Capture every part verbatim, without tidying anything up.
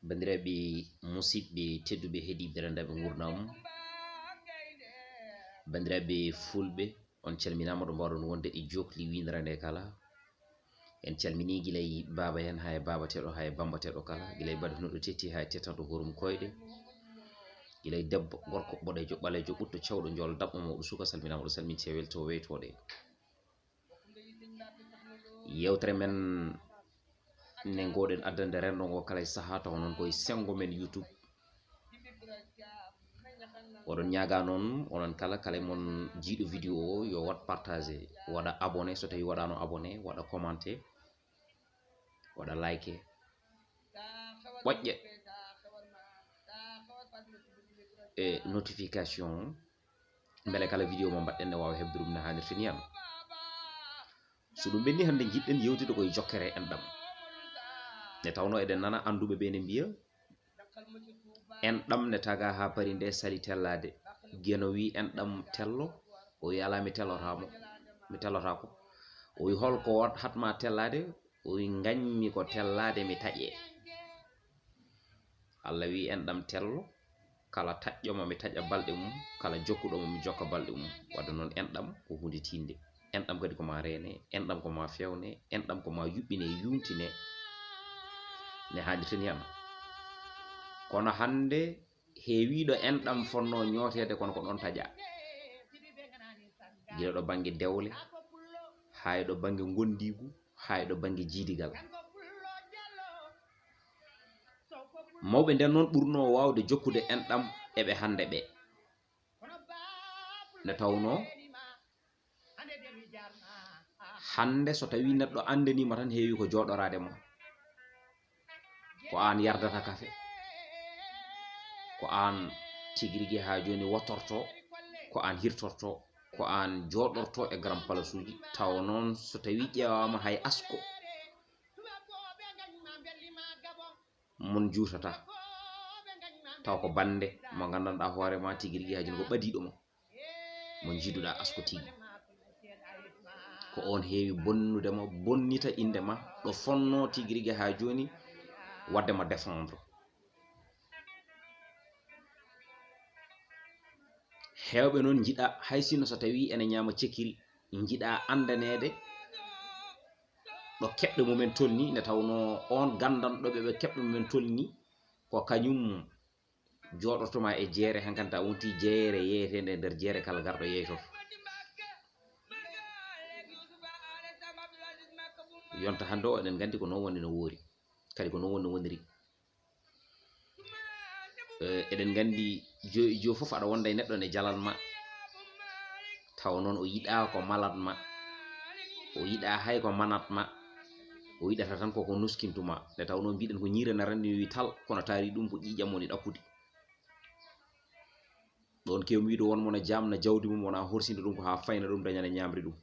Banndiraaɓe musidɓe tedduɓe heɗiiɓe renndaaɓe nguurndam, banndiraaɓe fulɓe, on calminaama ɗo mbaawɗon wonde e jookli wiindere nde kala. En calminii gila e baaba en, haa e baabateeɗo, haa e bambateeɗo kala, gila e baɗɗo nuɗɗo tetti, haa e tetanɗo horum koyɗe, gila e debbo, gorko, boɗeejo, ɓaleejo, ɓutto, cawɗo, njool, daɓɓo, mawɗo, suka, salminaama ɗo, salminte, welto, weytoɗe. Yewtere men nde ngoɗen addande renndo ngo kala e sahaa, tawa noon koye senngo men YouTube. Oɗon ñaaga noon, onon kala, kala e mon jiiɗo vidéo o, yo waɗ partagé, waɗa abonné, so tawi waɗaano abonné, waɗa commenté, waɗa like, ɓoƴƴe e notification, mbele kala vidéo mo mbaɗɗen ne waawa heɓde ɗum no haanirta ni. An, so ɗum ɓenni, hannde njiɗɗen yewtude koye jokkere enɗam. Nde tawnoo eɗen nana annduɓe ɓe ne mbiya, enɗam ne taga haa paari nde sali tellaade. Geno wi enɗam tello, o wi alaa, mi tellotaa mo, mi tellotaako. O wi hol ko wat-, hatma tellaade? O wi ngañmi ko tellaade mi taƴe. Allah wi enɗam tello, kala taƴƴo ma mi taƴa balɗe mum, kala jokkuɗo ma mi jokka balɗe mum. Wadde noon enɗam ko huunde tiiɗnde. Enɗam kadi ko ma reene, enɗam ko ma feewne, enɗam ko ma yuɓɓine, yuumtine, ne haanirta ni. An, kono hannde heewiiɗo enɗam fotnoo ñooteede, kono ko ɗoon taƴaa. Gila ɗo bannge dewle, haa e ɗo bannge ngondiigu, haa e ɗo bannge jiidigal. Mawɓe nden noon ɓurnoo waawde jokkude enɗam e ɓe hannde ɓe. Nde tawnoo hannde so tawii neɗɗo anndaniima tan, heewi ko jooɗoraade ma. Ko aan yardata kafe, ko aan tigi rigi haa jooni wottortoo, ko aan hirtortoo, ko aan jooɗortoo e garam palasuuji. Tawa noon so tawii ƴeewaama hay asko mon juutataa. Taw ko bannde mo nganndanɗaa hoore ma tigi rigi haa jooni ko ɓadiiɗo ma, mo njiiduɗaa asko tigi. Ko oon heewi bonnude ma, bonnita innde ma, ɗo fotnoo tigi rigi haa jooni, waɗde ma défendre. Heewɓe noon njiɗaa, hay sinno so tawii ene ñaama cekiri, njiɗaa anndaneede ɗo keɓɗe mumen tolni, nde tawnoo oon ganndanɗo ɓe, ɓe keɓɗe mumen tolni, ko kañum jooɗorto ma e jeere, hankanta a wonti jeere yeeyeteende e nder jeere kala garɗo yeeytoto. Yonta hannde o, eɗen nganndi ko noon woni no woori, kadi ko noon woni no woniri. Eh, eɗen nganndi jo e jo fof aɗa wonda e neɗɗo ne jalan ma, tawa noon o yiɗaa ko malat ma, o yiɗaa hay ko manat ma, o yiɗata tan koko nuskintuma. Nde tawnoo mbiɗen ko ñiire na renndi wi tal, kono taari ɗum ko ƴiiƴam woni ɗakkude. Ɗoon kew wiide won mo na jaamna jawdi mum, wona horsinde ɗum ko haa fayna ɗum, dañana ñaamri ɗum.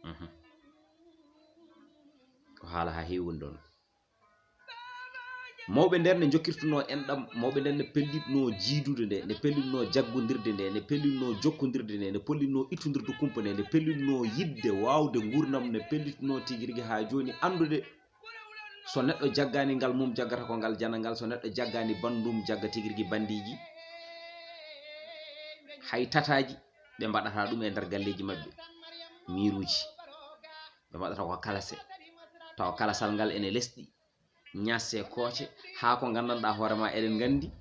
Mhm. Ko haala haa heewi woni ɗoon. Mawɓe nder ne njokkirtunoo enɗam, mawɓe nder ne pellitnoo jiidude nde, ne pellitnoo jaggondirde nde, ne pellitnoo jokkondirde nde, ne pellitnoo ittondirde kumpa nde, ne pellitnoo yiɗde waawde nguurndam, ne pellitnoo tigi rigi haa jooni anndude so neɗɗo jaggaani ngal mum jaggata ko ngal jana ngal, so neɗɗo jaggaani banndum jagga tigi rigi banndiiji. Hay tataaji ɓe mbaɗata ɗum e nder galleeji maɓɓe, miiruuji. Ɓe mbaɗata ko kalase, tawa kalasal ngal ene lesɗi, ñaasse kooce, haa ko nganndanɗaa hoore ma, eɗen nganndi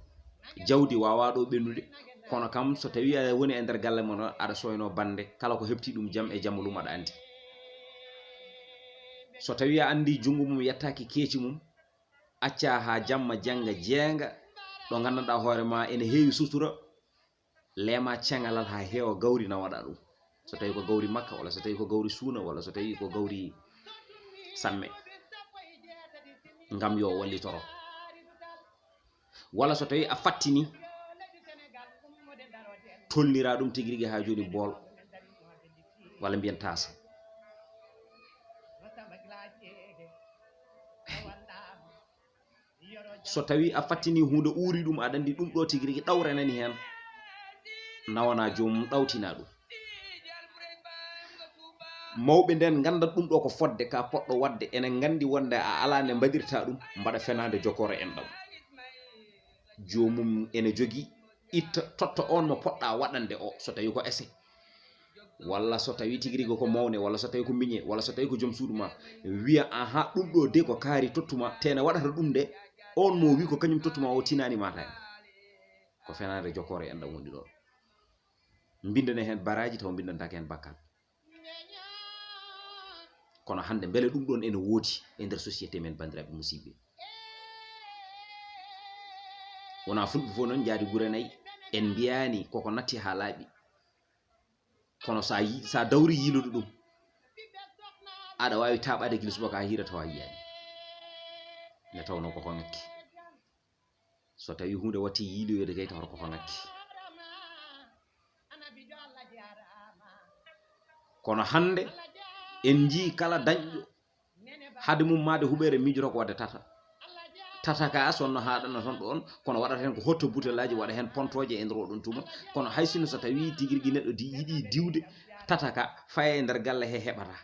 jawdi waawaa ɗo ɓennude, kono kam so tawii aɗa woni e nder galle mon, aɗa sooynoo bannde, kala ko heɓti ɗum jam e jam mum aɗa anndi. So tawii a anndi junngo mum yettaaki keeci mum, accaa haa jamma jannga jeeynga, ɗo nganndanɗaa hoore ma ene heewi sutura, leema ceŋalal haa heewa gawri nawaɗa ɗum. So tawii ko gawri makka, walla so tawii ko gawri suuna, walla so tawii ko gawri samme, ngam yo wallitoro. Walla so tawii a fattini, tolnira ɗum tigi rigi haa jooni bool, walla mbiyen taasa. So tawii a fattini huunde uuri ɗum, aɗa anndi ɗum ɗo tigi rigi ɗawre nani heen, nawana joomum ɗawtina ɗum. Mawɓe nden ngandat ɗum ɗo ko fodde ka poɗɗo waɗde, ene nganndi wonde a alaa ne mbaɗirta ɗum, mbaɗa fenaande jokkore enɗam. Joomum ene jogii itta totta on mo poɗɗa waɗande o, so tawi ko ese, walla so tawi tigi rigi ko mawne, walla so tawi ko miñe, walla so tawi ko joom suudu ma, wiya: "Aha, ɗum ɗo de ko kaari tottuma, tene waɗata ɗum de." On mo wi ko kañum tottuma o tinani mata en. Ko fenaande jokkore enɗam woni ɗon. Mbindane heen baraaji taw mbindantaake heen bakkat. Kono hannde mbele ɗum ɗon ene woodi e nder société men, banndiraaɓe musiɓɓe? Wona fulɓe fof noon njaadi gure nayi, en mbiyaani koko natti haa laaɓi. Kono sa yi-, sa dawri yiilude ɗum, aɗa waawi taaɓaade gila subaka haa hiira tawa yiyaani. Nde tawnoo koko ŋakki. So tawi huunde watti yiiloyoyde kay, tawata koko ŋakki. Kono hannde en njii kala dañɗo hade mum maade huɓeere miijoto ko waɗde tata. Tata ka sonno haaɗana toon ɗoon, kono waɗata heen ko hotto butelaaji, waɗa heen pontooje e nder oɗon tuma. Kono hay sinno so tawi tigi rigi neɗɗo di-, yiɗi diwde tata ka, faye e nder galle he heɓata.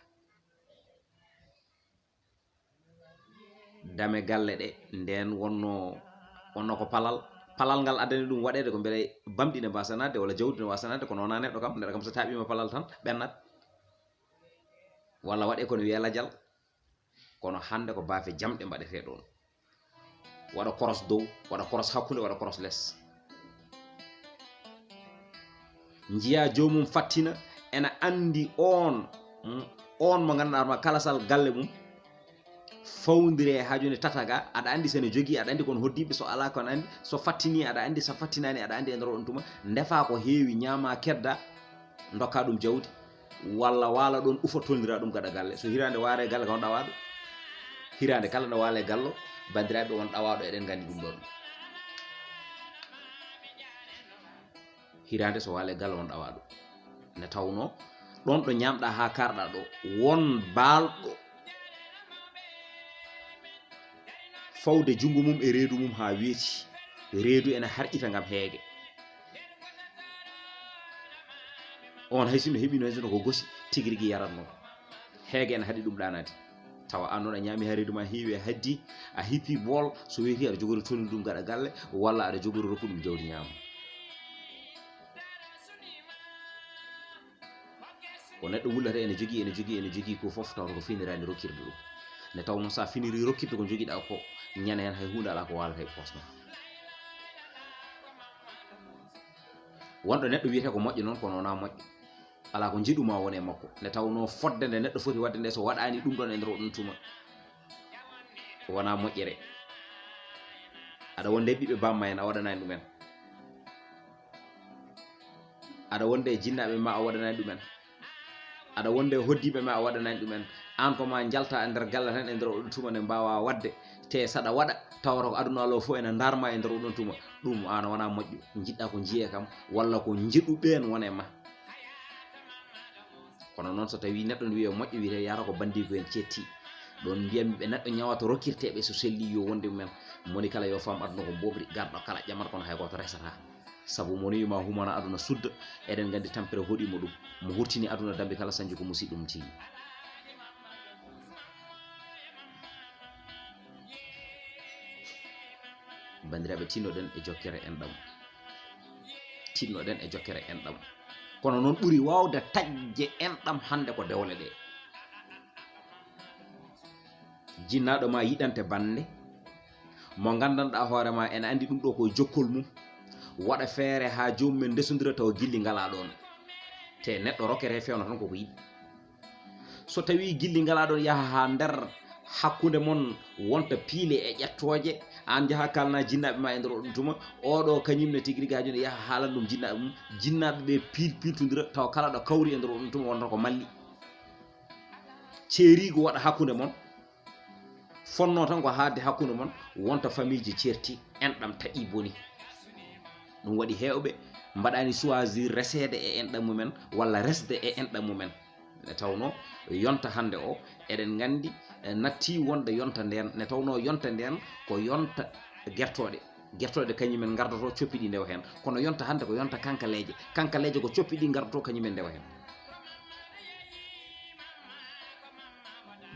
Dame galle ɗe, nden wonno, wonno ko palal. Palal ngal addani ɗum waɗeede ko mbele bamɗi ne mbasa naatde walla jawdi ne wasa naatde, kono wonaa neɗɗo kam. Neɗɗo kam so taaɓiima palal tan ɓennat. Walla waɗe kono wiyee lajal. Kono hannde ko baafe jamɗe mbaɗetee ɗoon. Waɗa koros dow, waɗa koros hakkunde, waɗa koros les. Njiya joomum fattina, ena anndi on, mm, on mo ngannduɗaa ma kala sal galle mum, fawndire haa jooni tata ga, aɗa anndi so ene jogii, aɗa anndi kono hoddiiɓe, so alaa kono anndi, so fattini, aɗa anndi, so fattinaani, aɗa anndi e nder oɗon tuma, ndefa ko heewi, ñaama, kedda, ndokka ɗum jawdi, walla waala ɗoon, ufa tolnira ɗum gaɗa galle. So hiraande waare galle kam, ɗawaaɗo. Hiraande kala no waale gallo, banndiraaɓe, on ɗawaaɗo, eɗen nganndi ɗum ɗoon. Hiraande so waale gallo, on ɗawaaɗo. Ne tawnoo ɗoon ɗo ñaamɗa haa kaarɗa ɗo, won baalɗo fawde junngo mum e reedu mum haa weeti. Reedu ene harƴita ngam heege. On hay sinno heɓino, hay sinno ko gosi, tigi rigi yaratno. Heege ene haɗi ɗum ɗaanaade. Tawa aan noon a ñaami haa reedu ma heewi, a haddi, a hippi bool, so weeti aɗa jogori tolni ɗum gaɗa galle, walla aɗa jogori rokku ɗum jawdi ñaama. Ko neɗɗo wullata ene jogii, ene jogii, ene jogii ko fof, tawata ko finiraani rokkirde ɗum. Ne tawnoo so a finiri rokkirde ko njogiɗaa ko, ñande heen hay huunde alaa ko waalata e poos ma. Wonɗo neɗɗo wiyetee ko moƴƴo noon, kono wonaa moƴƴo. Alaa ko njiɗu ma won e makko. Ne tawnoo fodde nde neɗɗo foti waɗde nde, so waɗaani ɗum ɗoon e nder oɗon tuma, wonaa moƴƴere. Aɗa wonde e ɓiɓɓe bamma en, a waɗanaani ɗumen. Aɗa wonde e jinnaaɓe ma, a waɗanaani ɗumen. Aɗa wonde e hoddiiɓe ma, a waɗanaani ɗumen. Aan ko ma njalta e nder galle tan, e nder oɗon tuma nde mbaawa waɗde. Te saɗa waɗa, tawata ko aduna aloo fof ene ndarma e nder oɗon tuma. Ɗum aan wonaa moƴƴo. Njiɗɗa ko njiyee kam, walla ko njiɗu ɓeen won e ma. Kono noon, so tawi neɗɗo no wiye moƴƴo, wiyete yahata ko banndiiko en cetti. Ɗoon mbiyatmi ɓe neɗɗo ñawato rokkirteeɓe so selli yo wonde mumen. Moni kala yo faam aduna ko mboɓri, garɗo kala ƴamat kono hay gooto resata. Sabu mo nuyi ma humana aduna sudda, eɗen nganndi tampere hoɗi mo ɗum. Mo hurtini aduna dambi kala sañju ko musiɗɗo mum tigi. Banndiraaɓe, tinnoɗen e jokkere enɗam. Tinnoɗen e jokkere enɗam. Kono noon ɓuri waawde taƴde enɗam hannde ko dewle ɗe. Jinnaaɗo ma yiɗante bannde mo nganndanɗaa hoore ma ene anndi ɗum ɗo ko jokkol mum, waɗa feere haa joomum en ndesondira tawa gilli ngalaa ɗoon. Te neɗɗo rokkete fewna tan koko yiɗi. So tawi gilli ngalaa ɗoon, yaha haa nder hakkunde mon, wonta piile e ƴettooje, aan njaha kaalna jinnaaɓe ma e nder oɗon tuma, oɗo kañum ne tigi rigi haa jooni yaha haalan ɗum jinnaaɓe mum, jinnaaɓe ɓe piil-, piiltondira, tawa kala ɗo kawri e nder oɗon tuma wonta ko malli. Ceeriigu waɗa hakkunde mon, fonnoo tan ko haaɗde hakkunde mon, wonta famiiji ceerti, enɗam taƴi boni. Ɗum waɗi heewɓe mbaɗaani choisir reseede e enɗam mumen walla resde e enɗam mumen. Nde tawnoo yonta hannde o, eɗen nganndi, eh, nattii wonde yonta ndeen, nde tawnoo yonta ndeen ko yonta gertooɗe. Gertooɗe kañum en ngardotoo coppi ɗi ndewa heen. Kono yonta hannde ko yonta kankaleeje. Kankaleeje ko coppi ɗi ngardotoo kañum en ndewa heen.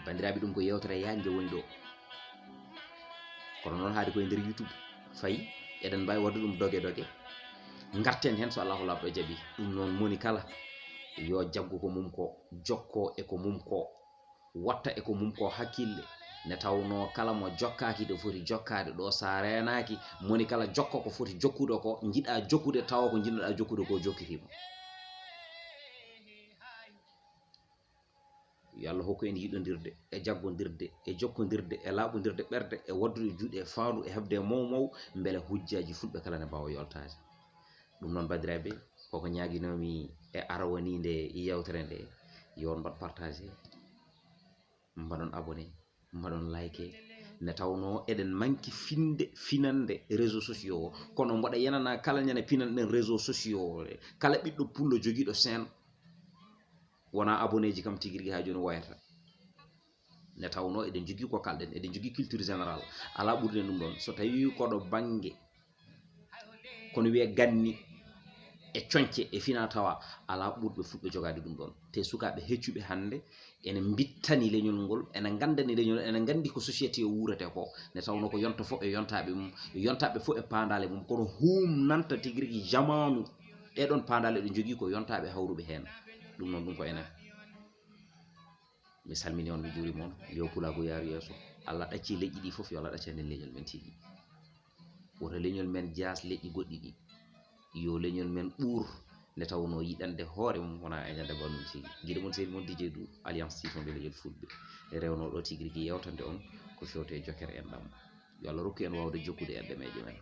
Banndiraaɓe, ɗum ko yewtere yaajnde woni ɗo. Kono noon, haade koye nder YouTube, fayi eɗen mbaawi waɗde ɗum doge doge. Ngarten heen so Allahu Laaɓɗo jaɓi. Ɗum noon, moni kala yo jaggu ko mum ko, jokkoo e ko mum ko, watta e ko mum ko hakkille. Nde tawnoo kala mo jokkaaki ɗo foti jokkaade ɗo, so a reenaaki, moni kala jokka ko foti jokkude ko, njiɗaa jokkude tawa ko njiɗnoɗaa jokkude ko jokkitii mo. Yo Allah hokku en yiɗondirde e jaggondirde e jokkondirde e laaɓondirde ɓerɗe e waɗdude juuɗe e faandu e heɓde e mawmaw, mbele hujjaaji fulɓe kala ne mbaawa yoltaade. Ɗum noon, banndiraaɓe, koko ñaaginoomi e arawaniinde yewtere nde, yo on mbaɗ partagé, mbaɗon abonné, mbaɗon like. Nde tawnoo eɗen manki finde finande réseaux sociaux o, kono mboɗo yenana kala ñande pinanɗen réseaux sociaux o, kala ɓiɗɗo pullo jogiiɗo chaîne, wonaa abonné ji kam tigi rigi haa jooni woyata. Nde tawnoo eɗen jogii ko kalɗen, eɗen jogii culture générale. Alaa ɓurden ɗum ɗoon. So tawii koɗo bannge, kono wiyee ganni e coñce e fina tawa, alaa ɓurɓe fulɓe jogaade ɗum ɗoon. Te sukaaɓe heccuɓe hannde ene mbittani leñol ngol, ene nganndani leñol, ene nganndi ko société o wuurete ko. Nde tawnoo ko yonta fof e yontaaɓe mum, yontaaɓe fof e paandaale mum, kono huum nanta tigi rigi jamaanu. Ɗee ɗoon paandaale ɗe jogii ko yontaaɓe hawruɓe heen. Ɗum noon, ɗum ko enen. Mi salmini on, mi juurima on. Yo pulaagu yaaru yeeso. Allah ɗacci leƴƴi ɗi fof, yo Allah ɗaccan en leñol men tigi. Woto leñol men jaas leƴƴi goɗɗi ɗi. Yo leñol men ɓuur nde tawnoo yiɗande hoore mum wonaa e ñande bannun tigi. Giɗo mon, sehil mon D J Doudou, Alliance Tifon ɓe leñol fulɓe. Rewnoo ɗo tigi rigi yewtande on ko fewte e jokkere enɗam. Yo Allah rokku en waawde jokkude e ɗemeejo men.